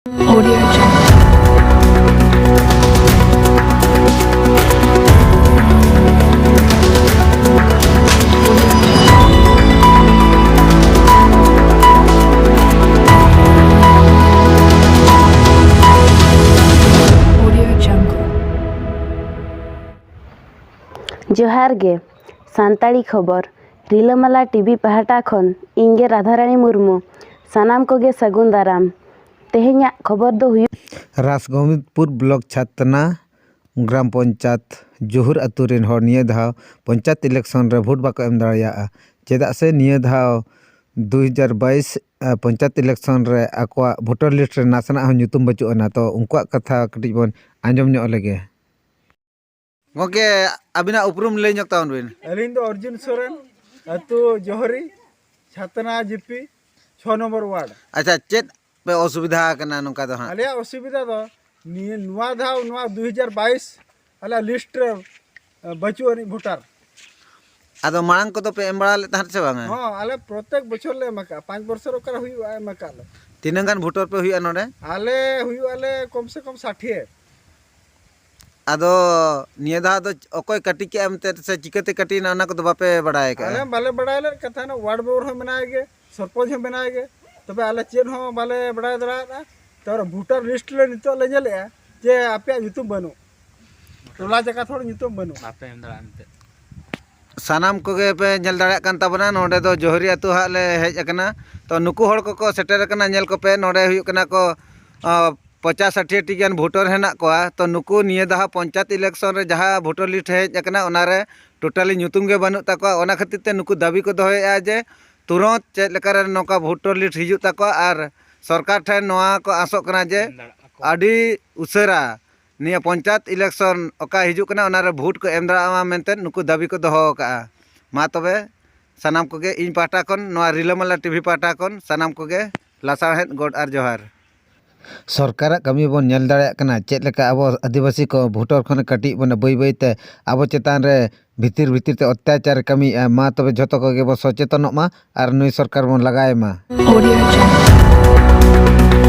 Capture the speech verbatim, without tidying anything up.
Audio Jungle. Audio Jungle. ᱡᱚᱦᱟᱨ ᱜᱮ᱾ ᱥᱟᱱᱛᱟᱲᱤ ᱠᱷᱚᱵᱚᱨ, ᱨᱤᱞᱟᱹᱢᱟᱞᱟ ᱴᱤᱵᱷᱤ ᱯᱟᱦᱴᱟ ᱠᱷᱚᱱ ᱤᱧ ᱜᱮ ᱨᱟᱫᱷᱟᱨᱟᱱᱤ ᱢᱩᱨᱢᱩ᱾ ᱥᱟᱱᱟᱢ ᱠᱚᱜᱮ ᱥᱟᱹᱜᱩᱱ ᱫᱟᱨᱟᱢ᱾ ᱛᱮᱦᱮᱧᱟᱜ ᱠᱷᱚᱵᱚᱨ ᱫᱚ ᱦᱩᱭᱩᱜ ᱨᱟᱥᱜᱳᱵᱤᱱᱫᱽᱯᱩᱨ ᱵᱞᱚᱠ ᱪᱷᱟᱛᱱᱟ ᱜᱨᱟᱢ ᱯᱚᱧᱪᱟᱭᱮᱛ ᱡᱩᱦᱩᱨ ᱟᱹᱛᱩ ᱨᱮᱱ ᱦᱚᱲ ᱱᱤᱭᱟᱹ ᱫᱷᱟᱣ ᱯᱚᱧᱪᱟᱭᱮᱛ ᱤᱞᱮᱠᱥᱚᱱ ᱨᱮ ᱵᱷᱳᱴ ᱵᱟᱠᱚ ᱮᱢ ᱫᱟᱲᱮᱭᱟᱜᱼᱟ᱾ ᱪᱮᱫᱟᱜ ᱥᱮ ᱱᱤᱭᱟᱹ ᱫᱷᱟᱣ ᱫᱩ ᱦᱟᱡᱟᱨ ᱵᱟᱭᱤᱥ, ᱟ, ᱯᱚᱧᱪᱟᱭᱮᱛ ᱤᱞᱮᱠᱥᱚᱱ ᱨᱮ ᱟᱠᱚᱣᱟᱜ ᱵᱷᱳᱴᱟᱨ ᱞᱤᱥᱴ ᱨᱮ ᱱᱟᱥᱮᱱᱟᱜ ᱦᱚᱸ ᱧᱩᱛᱩᱢ ᱵᱟᱹᱪᱩᱜ ᱟᱱᱟ᱾ ᱛᱚ, ᱩᱱᱠᱩᱣᱟᱜ ᱠᱟᱛᱷᱟ ᱠᱟᱹᱴᱤᱡ ᱵᱚᱱ ᱟᱸᱡᱚᱢ ᱧᱚᱜ ᱞᱮᱜᱮ᱾ ᱜᱚᱢᱠᱮ, ᱟᱹᱵᱤᱱᱟᱜ ᱩᱯᱨᱩᱢ ᱞᱟᱹᱭ ᱧᱚᱜ ᱛᱟᱵᱚᱱ ᱵᱤᱱ᱾ ᱟᱹᱞᱤᱧ ᱫᱚ ᱚᱨᱡᱩᱱ ᱥᱚᱨᱮᱱ, ᱟᱹᱛᱩ ᱡᱚᱦᱚᱨᱤ, ᱪᱷᱟᱛᱱᱟ ᱡᱤᱯᱤ, ᱪᱷᱚ ᱱᱚᱢᱵᱚᱨ ᱣᱟᱨᱰ᱾ ᱟᱪᱪᱷᱟ, ᱪᱮᱫ ᱯᱮ ᱚᱥᱩᱵᱤᱫᱷᱟ ᱟᱠᱟᱱᱟ ᱱᱚᱝᱠᱟ ᱫᱚ ᱦᱟᱸᱜ? ᱟᱞᱮᱭᱟᱜ ᱚᱥᱩᱵᱤᱫᱷᱟ ᱫᱚ ᱱᱤᱭᱟᱹ, ᱱᱚᱣᱟ ᱫᱷᱟᱣ, ᱱᱚᱣᱟ ᱫᱩ ᱦᱟᱡᱟᱨ ᱵᱟᱭᱤᱥ ᱟᱞᱮᱭᱟᱜ ᱞᱤᱥᱴ ᱨᱮ, ᱮ, ᱵᱟᱹᱪᱩᱜ ᱟᱹᱱᱤᱡ ᱵᱷᱳᱴᱟᱨ᱾ ᱟᱫᱚ ᱢᱟᱲᱟᱝ ᱠᱚᱫᱚ ᱯᱮ ᱮᱢ ᱵᱟᱲᱟ ᱞᱮᱫ ᱛᱟᱦᱮᱸᱫ ᱥᱮ ᱵᱟᱝᱟ? ᱦᱚᱸ, ᱟᱞᱮ ᱯᱨᱚᱛᱮᱠ ᱵᱚᱪᱷᱚᱨ ᱞᱮ ᱮᱢ ᱟᱠᱟᱫᱼᱟ, ᱯᱟᱸᱪ ᱵᱚᱪᱷᱚᱨ ᱚᱠᱟᱨᱮ ᱦᱩᱭᱩᱜᱼᱟ, ᱮᱢ ᱟᱠᱟᱫ ᱞᱮ᱾ ᱛᱤᱱᱟᱹᱜ ᱜᱟᱱ ᱵᱷᱳᱴᱟᱨ ᱯᱮ ᱦᱩᱭᱩᱜᱼᱟ ᱱᱚᱰᱮ? ᱟᱞᱮ ᱦᱩᱭᱩᱜ ᱟᱞᱮ ᱠᱚᱢ ᱥᱮ ᱠᱚᱢ ᱥᱟᱴᱷᱤ᱾ ᱟᱫᱚ ᱱᱤᱭᱟᱹ ᱫᱷᱟᱣ ᱫᱚ ᱚᱠᱚᱭ ᱠᱟᱹᱴᱤᱡ ᱠᱮᱜᱼᱟ ᱮᱱᱛᱮᱫ ᱥᱮ ᱪᱤᱠᱟᱹᱛᱮ ᱠᱟᱹᱴᱤᱡ ᱮᱱᱟ, ᱚᱱᱟ ᱠᱚᱫᱚ ᱵᱟᱯᱮ ᱵᱟᱲᱟᱭ ᱟᱠᱟᱫᱼᱟ? ᱟᱞᱮ ᱵᱟᱞᱮ ᱵᱟᱲᱟᱭ ᱞᱮᱫ ᱠᱟᱛᱷᱟ, ᱚᱱᱟ ᱣᱟᱨᱰ ᱢᱮᱢᱵᱟᱨ ᱦᱚᱸ ᱢᱮᱱᱟᱭ ᱜᱮ, ᱥᱚᱨᱯᱚᱧᱪ ᱦᱚᱸ ᱢᱮᱱᱟᱭ ᱜᱮ, ᱛᱚᱵᱮ ᱟᱞᱮ ᱪᱮᱫ ᱦᱚᱸ ᱵᱟᱞᱮ ᱵᱟᱲᱟᱭ ᱫᱟᱲᱮᱭᱟᱫᱼᱟ᱾ ᱛᱚ, ᱚᱱᱟ ᱵᱷᱳᱴᱟᱨ ᱞᱤᱥᱴ ᱞᱮ ᱱᱤᱛᱚᱜ ᱞᱮ ᱧᱮᱞᱮᱜᱼᱟ ᱡᱮ ᱟᱯᱮᱭᱟᱜ ᱧᱩᱛᱩᱢ ᱵᱟᱹᱱᱩᱜ, ᱴᱚᱞᱟ ᱡᱟᱠᱟᱛ ᱦᱚᱲ ᱧᱩᱛᱩᱢ ᱵᱟᱹᱱᱩᱜ᱾ ᱵᱟᱯᱮ ᱮᱢ ᱫᱟᱲᱮᱭᱟᱜᱼᱟ ᱮᱱᱛᱮᱫ᱾ ᱥᱟᱱᱟᱢ ᱠᱚᱜᱮ ᱯᱮ ᱧᱮᱞ ᱫᱟᱲᱮᱭᱟᱜ ᱠᱟᱱ ᱛᱟᱵᱚᱱᱟ, ᱱᱚᱰᱮ ᱫᱚ ᱡᱚᱦᱨᱤ ᱟᱹᱛᱩ ᱦᱟᱸᱜ ᱞᱮ ᱦᱮᱡ ᱟᱠᱟᱱᱟ᱾ ᱛᱚ, ᱱᱩᱠᱩ ᱦᱚᱲ ᱠᱚᱠᱚ ᱥᱮᱴᱮᱨ ᱟᱠᱟᱱᱟ, ᱧᱮᱞ ᱠᱚᱯᱮ, ᱱᱚᱰᱮ ᱦᱩᱭᱩᱜ ᱠᱟᱱᱟ ᱠᱚ, ᱟ, ᱯᱚᱧᱪᱟᱥ ᱥᱟᱴᱷᱤ ᱴᱤ ᱜᱟᱱ ᱵᱷᱳᱴᱟᱨ ᱦᱮᱱᱟᱜ ᱠᱚᱣᱟ᱾ ᱛᱚ, ᱱᱩᱠᱩ ᱱᱤᱭᱟᱹ ᱫᱷᱟᱣ ᱯᱚᱧᱪᱟᱭᱮᱛ ᱤᱞᱮᱠᱥᱚᱱ ᱨᱮ ᱡᱟᱦᱟᱸ ᱵᱷᱳᱴᱟᱨ ᱞᱤᱥᱴ ᱦᱮᱡ ᱟᱠᱟᱱᱟ, ᱚᱱᱟᱨᱮ ᱴᱳᱴᱟᱞᱤ ᱧᱩᱛᱩᱢ ᱜᱮ ᱵᱟᱹᱱᱩᱜ ᱛᱟᱠᱚᱣᱟ᱾ ᱚᱱᱟ ᱠᱷᱟᱹᱛᱤᱨ ᱛᱮ ᱱᱩᱠᱩ ᱫᱟᱹᱵᱤ ᱠᱚ ᱫᱚᱦᱚᱭᱮᱫᱼᱟ ᱡᱮ ᱛᱩᱨᱚᱸᱛ ᱪᱮᱫ ᱞᱮᱠᱟᱨᱮ ᱱᱚᱝᱠᱟ ᱵᱷᱳᱴᱟᱨ ᱞᱤᱥᱴ ᱦᱤᱡᱩᱜ ᱛᱟᱠᱚᱣᱟ, ᱟᱨ ᱥᱚᱨᱠᱟᱨ ᱴᱷᱮᱱ ᱱᱚᱣᱟ ᱠᱚ ᱟᱸᱥᱚᱜ ᱠᱟᱱᱟ ᱡᱮ ᱟᱹᱰᱤ ᱩᱥᱟᱹᱨᱟ ᱱᱤᱭᱟᱹ ᱯᱚᱧᱪᱟᱭᱮᱛ ᱤᱞᱮᱠᱥᱚᱱ ᱚᱠᱟ ᱦᱤᱡᱩᱜ ᱠᱟᱱᱟ, ᱚᱱᱟᱨᱮ ᱵᱷᱳᱴ ᱠᱚ ᱮᱢ ᱫᱟᱲᱮᱭᱟᱜ ᱢᱟ ᱢᱮᱱᱛᱮ ᱱᱩᱠᱩ ᱫᱟᱹᱵᱤ ᱠᱚ ᱫᱚᱦᱚ ᱟᱠᱟᱫᱼᱟ᱾ ᱢᱟ ᱛᱚᱵᱮ, ᱥᱟᱱᱟᱢ ᱠᱚᱜᱮ ᱤᱧ ᱯᱟᱦᱴᱟ ᱠᱷᱚᱱ, ᱱᱚᱣᱟ ᱨᱤᱞᱟᱹᱢᱟᱞᱟ ᱴᱤᱵᱷᱤ ᱯᱟᱦᱴᱟ ᱠᱷᱚᱱ ᱥᱟᱱᱟᱢ ᱠᱚᱜᱮ ᱞᱟᱥᱟᱲᱦᱮᱫ ᱜᱚᱰ ᱟᱨ ᱡᱚᱦᱟᱨ᱾ ᱥᱚᱨᱠᱟᱨᱟᱜ ᱠᱟᱹᱢᱤ ᱵᱚᱱ ᱧᱮᱞ ᱫᱟᱲᱮᱭᱟᱜ ᱠᱟᱱᱟ, ᱪᱮᱫ ᱞᱮᱠᱟ ᱟᱵᱚ ᱟᱹᱫᱤᱵᱟᱹᱥᱤ ᱠᱚ ᱵᱷᱳᱴᱟᱨ ᱠᱷᱚᱱ ᱠᱟᱹᱴᱤᱡ ᱵᱚᱱ ᱵᱟᱹᱭ ᱵᱟᱹᱭ ᱛᱮ ᱟᱵᱚ ᱪᱮᱛᱟᱱ ᱨᱮ ᱵᱷᱤᱛᱤᱨ ᱵᱷᱤᱛᱤᱨ ᱛᱮ ᱚᱛᱛᱟᱪᱟᱨ ᱮ ᱠᱟᱹᱢᱤᱭᱮᱫᱼᱟ᱾ ᱢᱟ ᱛᱚᱵᱮ ᱡᱷᱚᱛᱚ ᱠᱚᱜᱮ ᱵᱚ ᱥᱚᱪᱮᱛᱚᱱᱚᱜ ᱢᱟ ᱟᱨ ᱱᱩᱭ ᱥᱚᱨᱠᱟᱨ ᱵᱚᱱ ᱞᱟᱜᱟᱭ ᱢᱟ᱾ Audio Jungle.